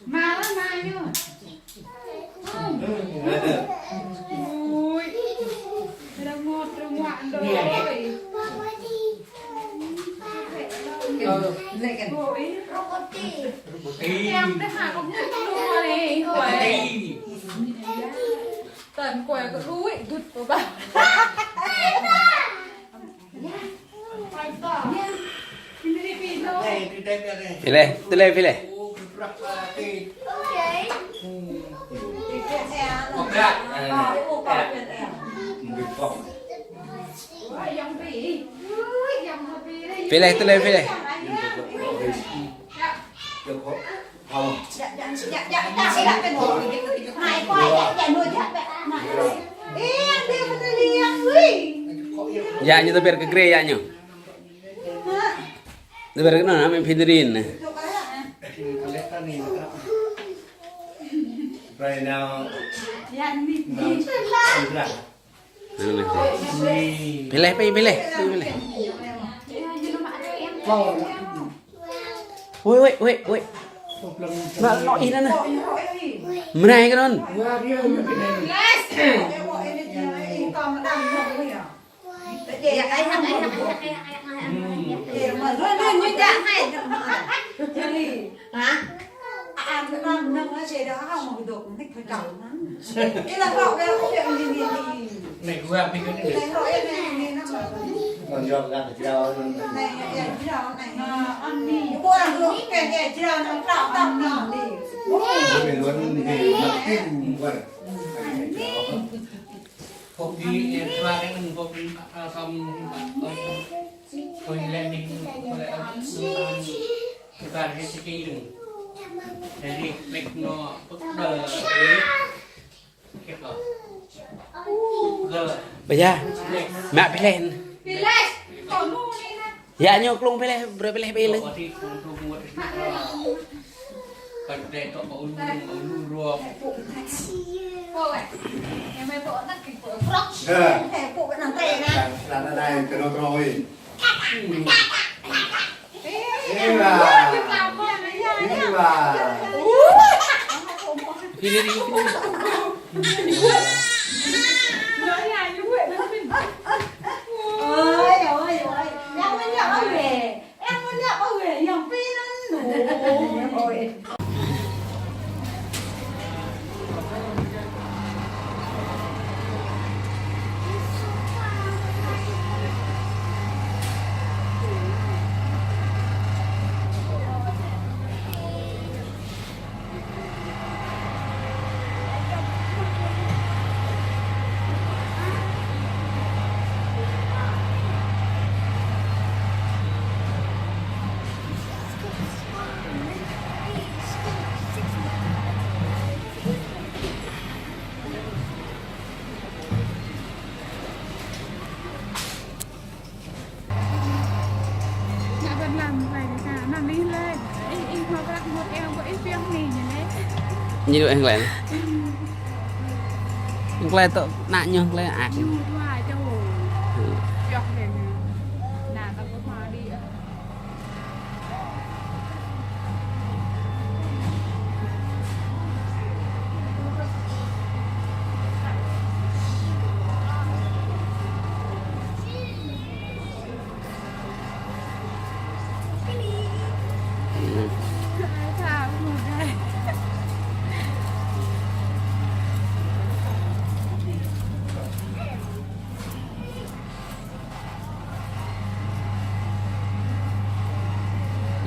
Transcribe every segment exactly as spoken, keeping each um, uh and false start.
Marah, Mayu. Ui. Rơngot, rơngot, đôi. Ui, rơngot. Em dah hak, không biết đôi. Tăn quay có đuôi, đứt của bà. Pih laih, tui laih pih laih. Pih laih, tui laih pih laih. Yă ñu tơbiăt kơ grê yă ñu. Tơbiăt kơ anŭn, amĭ Phin Rin anai. Right now, Pih laih, pih, pih laih, pih laih. Ui, ui, ui, ui. Mă, nŏ ih anŭn. Mơrai kơ anŭn. Hả? À, à, năm, năm nó sẽ đó, không mà được, nó phải cầu nó. Cái là họ, cái là không biết gì, gì, gì. Này, của anh thì có cái này. Này, họ, cái này, này, nó mà. Còn do là cái rau. Này, cái rau này. Ờ, ăn đi. Của anh, cái, cái rau nó trao tao nó đi. Cái luôn thì nó kinh quá. Hộp đi, em qua đây, hộp đi, à, xong, à, hộp đi, hộp đi, hộp đi, hộp đi. Kơ ƀar hĕ sĭ kơ rơ̆ng. Hĕ rĭ, rĭ nŏ, pơkơđơ̆, rĭ. Kơ. Ƀơi yă, mă pih laih. Yă ñu klung pih laih, brơi pih laih ƀơi lưng. Kơ đe tŏ ƀu lu, ƀu lu ruă. Ơ. Đa, đa, đa, đa, kơ nŏ trôi. Ê bà. Ê bà. Ôi, ôi, ôi. Ôi, ôi. Ngă bơ̆n lăm hlơi kơ anŭn ih lĕ. Ih, ih hmâo prăk hmâo eo kơ ih piăng anai ñu lĕ. Ñu dŏ hlơi. Hlơi tŏ ană ñu hlơi ak. Ñu dua čô. Pioh lĕ ñu. Ană tŏ kơ hmâo đi.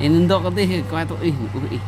Ih nŭn dŏ kơ tih, kơ ai tŏ ih, uh ih.